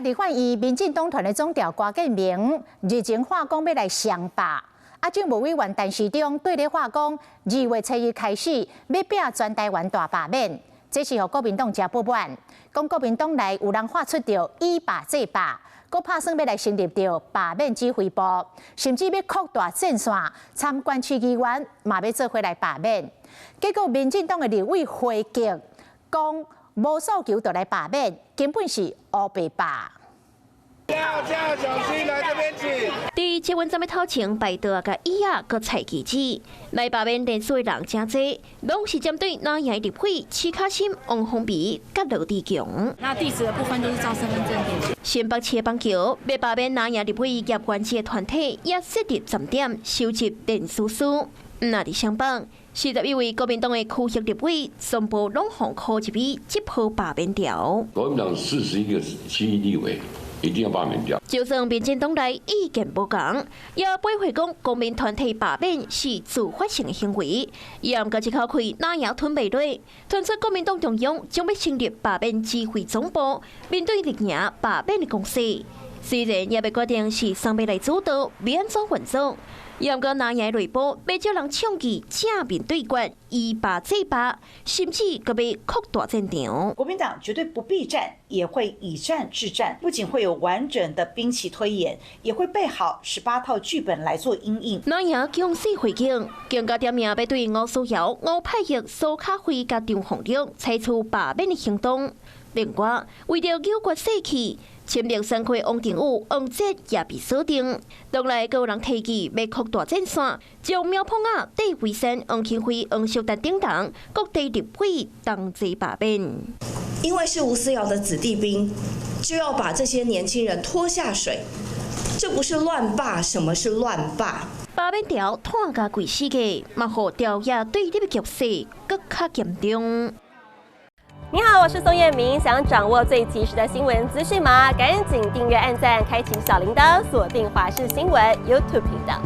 立法院民進黨團的總召郭建明日前喊講欲來雙罷，啊，政務委員陳時中對咧喊講，2月初1開始欲拼全台灣大罷免，這是予國民黨誠不滿，講國民黨內有人喊出著以罷制罷，閣拍算欲來成立著罷免指揮部，甚至欲擴大戰線，參縣市議員嘛欲做伙來罷免。結果民進黨的立委回擊，講無訴求就來罷免，根本是烏白罷。叫叫小心來這邊請。佇捷運站的頭前擺桌仔佮椅仔佮菜旗子，來罷免連署的人誠濟，攏是針對藍營立委徐巧芯、王鴻薇佮羅智強。那地址的部分都是照身份證填寫。新北市板橋欲罷免藍營立委葉元之的團體也設立站點收集連署書。若佇雙北，41位國民黨的區域立委全部攏予柯入去這波罷免潮。國民黨41個區域立委一定要罷免掉。就算民進黨內意見無仝，也背回講公民團體罷免是自發性的行為。也毋過這口氣藍營吞袂落，傳出國民黨中央將欲成立罷免指揮總部，面對綠營罷免的攻勢。雖然也未決定是誰欲來主導，欲按怎運作。也毋過藍營內部袂少人倡議正面對決，以罷制罷，甚至閣欲擴大戰場。國民黨絕對不避戰，也會以戰制戰。不僅會有完整的兵棋推演，也會備好18套劇本來做因應。藍營強勢回擊，更加點名欲對吳思瑤、吳霈潔、蘇卡慧佮張鳳玉採取罷免的行動。另外，為著扭決士氣，深綠選區王定宇、王哲也被鎖定。黨內閣有人提議欲擴大戰線，將苗博雅、戴維森、黃清輝、黃淑丹等人各地立委同齊罷免。因為是吳思瑤的子弟兵，就要把這些年輕人拖下水，這不是亂罷，什麼是亂罷？罷免潮拖甲規死個，嘛予朝野對立的局勢閣較嚴重。你好，我是宋燕明，想掌握最及時的新聞資訊嗎？趕緊訂閱、按讚、開啟小鈴鐺，鎖定華視新聞 YouTube 頻道。